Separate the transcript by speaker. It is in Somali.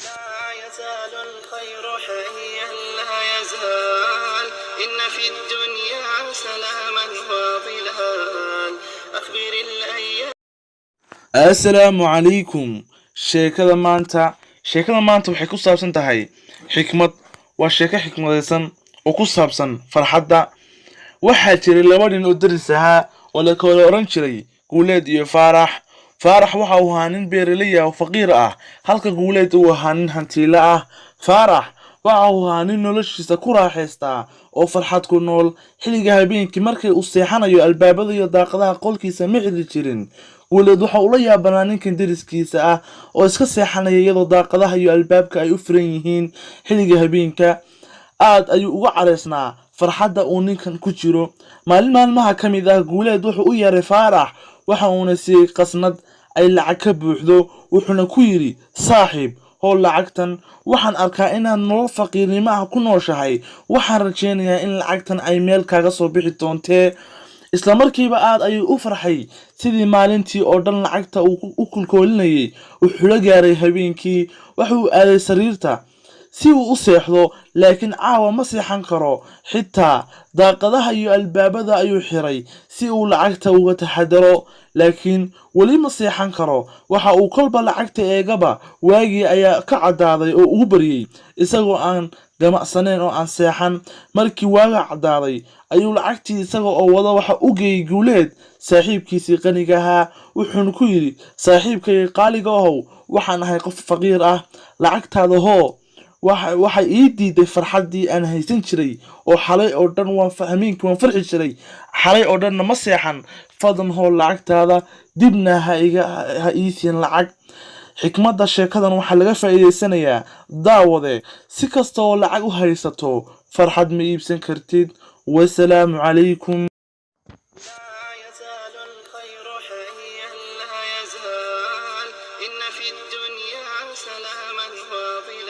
Speaker 1: لا يزال الخير حيا لا يزال، إن في الدنيا سلاما وظلال. أخبر الأيام.
Speaker 2: Assalaamu calaykum. Sheekada maanta waxay ku saabsan tahay xikmad. Waa sheeko xikmadaysan oo ku saabsan farxadda. Waxaa jiray laba nin oo deris ahaa oo la kala oran jiray Guuleed iyo Faarax. Faarax waxa uu ahaa nin beeraley ah oo faqiir ah, halka Guuleed uu ahaa nin hantiile ah. Faarax waxa uu ahaa nin noloshiisa ku raaxaystaa oo farxad ku nool. Xilliga habeenkii markay uu seexanayo, albaabada iyo daaqadaha qolkiisa ma xiri jirin. Guuleed waxa uu la yaabanaa ninkan deriskiisa ah oo iska seexanaya iyadoo daaqadaha iyo albaabka ay u furan yihiin xilliga habeenka. Aad ayuu uga caraysnaa farxadda uu ninkan ku jiro. Maalin maalmaha ka mid ah, Guuleed wuxuu u yeeray Faarax, waxa uuna siiyey qasnad ay lacag ka buuxdo, wuxuuna ku yidhi: "Saaxiib, hoo lacagtan. Waxaan arkaa inaad nolol faqiirnimo ah ku nooshahay. Waxaan rajaynayaa in lacagtan ay meel kaaga soo bixi doontee." Isla markiiba aad ayuu u farxay. Sidii maalintii oo dhan lacagta uu u kulkoolinayay, wuxuu la gaaray habeenkii. Waxa uu aaday sariirta si uu u seexdo, laakiin caawa ma seexan karo. Xitaa daaqadaha iyo albaabada ayuu xiray si uu lacagta uga taxadaro, laakiin weli ma seexan karo. Waxa uu kolba lacagta eegaba, waagii ayaa ka caddaaday oo ugu baryey isagoo aan gamacsanayn oo aan seexan. Markii waaga caddaaday ayuu lacagtii isaga oo wada waxa u geeyey Guuleed, saaxiibkiisii qaniga ahaa, wuxuuna ku yidhi: "Saaxiibkayga qaaliga ahow, waxaan ahay qof faqiir ah. Lacagtaada hoo. Waxay ii diiday farxaddii aan haysan jiray oo xalay oo dhan waan hameenkii waan farxi jiray, xalay oo dhanna ma seexan. Fadlan hoo lacagtaada, dibna ha iga ha ii siin lacag." Xikmadda sheekadan waxaa laga faa'iidaysanayaa, daawade, si kasta oo lacag u haysato, farxad ma iibsan kartid. Wasalaamu calaykum.
Speaker 1: لا يزال الخير حيا لا يزال، إن في الدنيا سلاما وظلال.